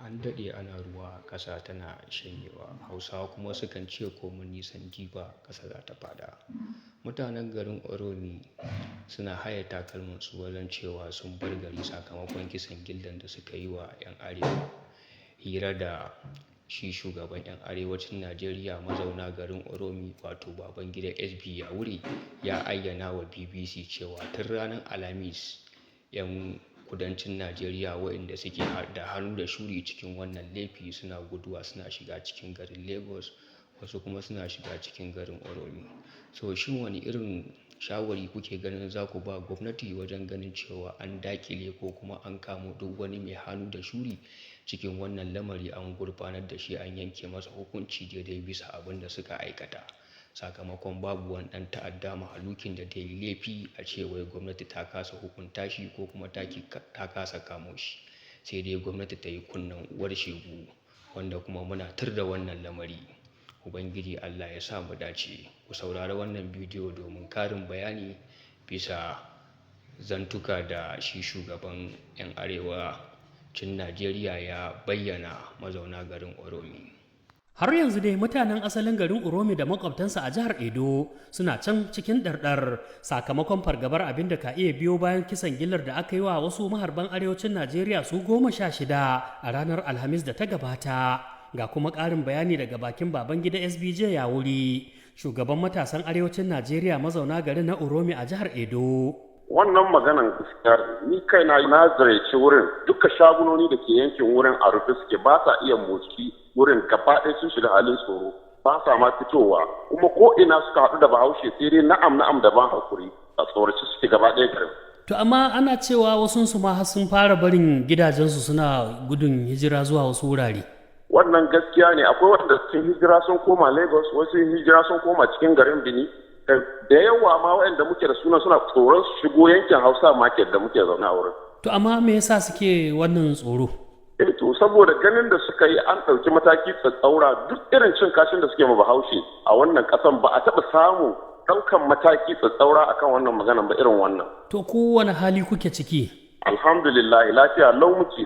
An daɗe ana ruwa ƙasa tana shanyewa. Hausawa kuma sukan ce komin nisan jifa ƙasa za ta faɗa. Mutanen garin Uromi suna haye takalmansu wajen cewa sun bar gari sakamakon kisan gillan da suka yi wa 'yan arewa. Hira da shi shugaban 'yan arewacin Najeriya mazauna garin Uromi, wato Babangida SB Yawuri, ya ayyana wa BBC cewa tun ranar Alhamis 'yan kudancin Najeriya waɗanda suke da hannu da shuri cikin wannan laifi suna guduwa suna shiga cikin garin Lagos, wasu kuma suna shiga cikin garin Uromi. So shin wani irin shawari kuke ganin za ku ba gwamnati wajen ganin cewa an daƙile ko kuma an kamo duk wani mai hannu da shuri cikin wannan lamari, an gurfanar da shi, an yanke masa hukunci daidai bisa abin da suka aikata? Sakamakon babu wani ɗan ta'adda mahalukin da ta yi laifi a ce wai gwamnati ta kasa hukunta shi ko kuma ta kasa kamo shi, sai dai gwamnati ta yi kunnen uwar shegu, wanda kuma muna tur da wannan lamari. Ubangiji Allah ya sa mu dace. Ku saurari wannan bidiyo domin karin bayani bisa zantuka da shi shugaban 'yan arewacin Najeriya ya bayyana mazauna garin Uromi. Har yanzu dai mutanen asalin garin Uromi da makwabtansa a jihar Edo suna can cikin ɗarɗar sakamakon fargabar abin da ka iya biyo bayan kisan gillar da aka yi wa wasu maharban arewacin Najeriya su 16 a ranar Alhamis da ta gabata. Ga kuma ƙarin bayani daga bakin Babangida SBJ Yawuri, shugaban matasan arewacin Najeriya mazauna garin na Uromi a jihar Edo. Wannan maganan gaskiya, ni kaina na ziyarci wurin. Duka shagunoni da ke yankin wurin a rufe suke, ba sa iya motsi. Wurin gaba ɗaya sun shiga halin tsoro, ba sa ma fitowa, kuma ko ina suka haɗu da Bahaushe sai dai na'am na'am da ban hakuri. A tsorace suke gaba ɗaya garin. To amma ana cewa wasu su ma har sun fara barin gidajensu suna gudun hijira zuwa wasu wurare. Wannan gaskiya ne, akwai wanda sun hijira sun koma Lagos, wasu hijira sun koma cikin garin Benin. Da yawa ma waɗanda muke da suna suna tsoron su shigo yankin Hausa Market da muke zaune a wurin. To amma me yasa suke wannan tsoro? Eh, to saboda ganin da suka yi an ɗauki mataki tsatsaura. Duk irin cin kashin da suke ma Bahaushe a wannan ƙasan, ba a taɓa samu ɗaukan mataki tsatsaura akan wannan maganan ba irin wannan. To kowane hali kuke ciki? Alhamdulillah, lafiya lau muke.